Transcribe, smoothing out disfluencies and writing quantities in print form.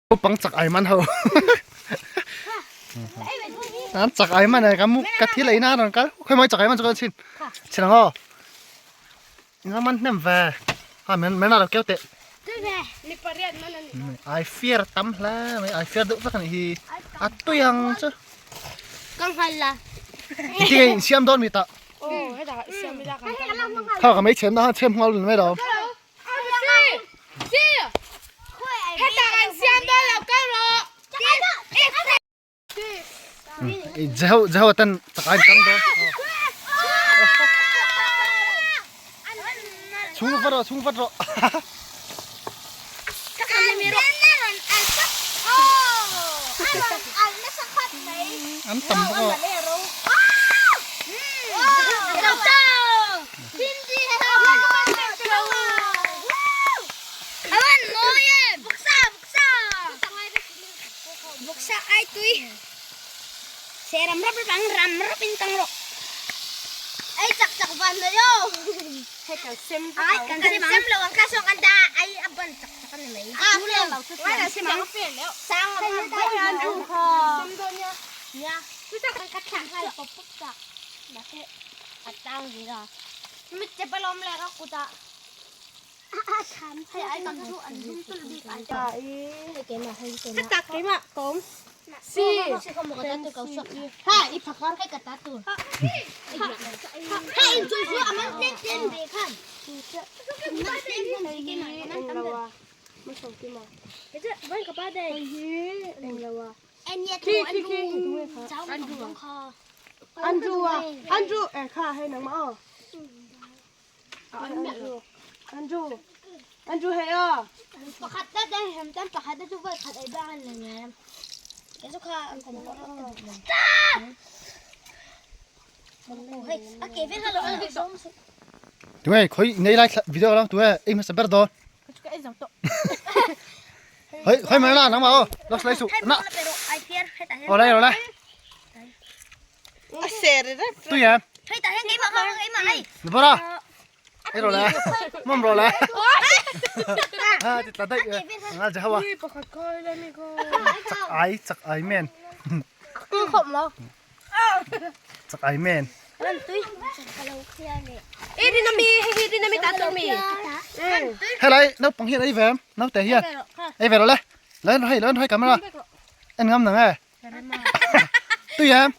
Naupang chak ai man ho. An chak ai man ai ka mu ka thil ei na ron kal. Khoi mai chak ai man chu ka chin. Chin ang aw. Nga man hnem ve. Ha men men a lo keu teh. Ai fiar tam hle mai ai fiar deuh vek anih hi. A tui ang chu. Ka nghal la. Ti nge siam dawn mi tah. Kha ka mei chhem na han chhem nghal mai lo. Jeho jeho tan chakai tam dawn. Chung vat rawh chung vat rawh. An tam bawk aw. Andrew a Andrew eh kha hei nangmah aw Andrew Andrew Andrew hei aw Pakhat na dang hem tan pakhat na chu voi khat ei bang an la ngai Cái số kha ăn còn có Hei, a ke ve lo an Tunge khoi nei lai video lang tunge ei hmasa ber dawn. Hei khoi mai na nangmah aw lo slai suh na. Aw lai aw lai. A ser rep. Tui em. Hei ta hei keimah kha keimah hei. Ni bawr a. Ei rawh le. Mawm rawh le. Ha ti tla daih e. Nga je hawa. Pakhat khoi le mi kho. Chak ai chak ai men. Ku khop mo. Chak ai men. E rin ami hei hi rin ami ta tur mi. Hei lai naupang hian ei ve em naute hian ei ve rawh le. Len hei len hei camera. En ngam nang e. Tui em.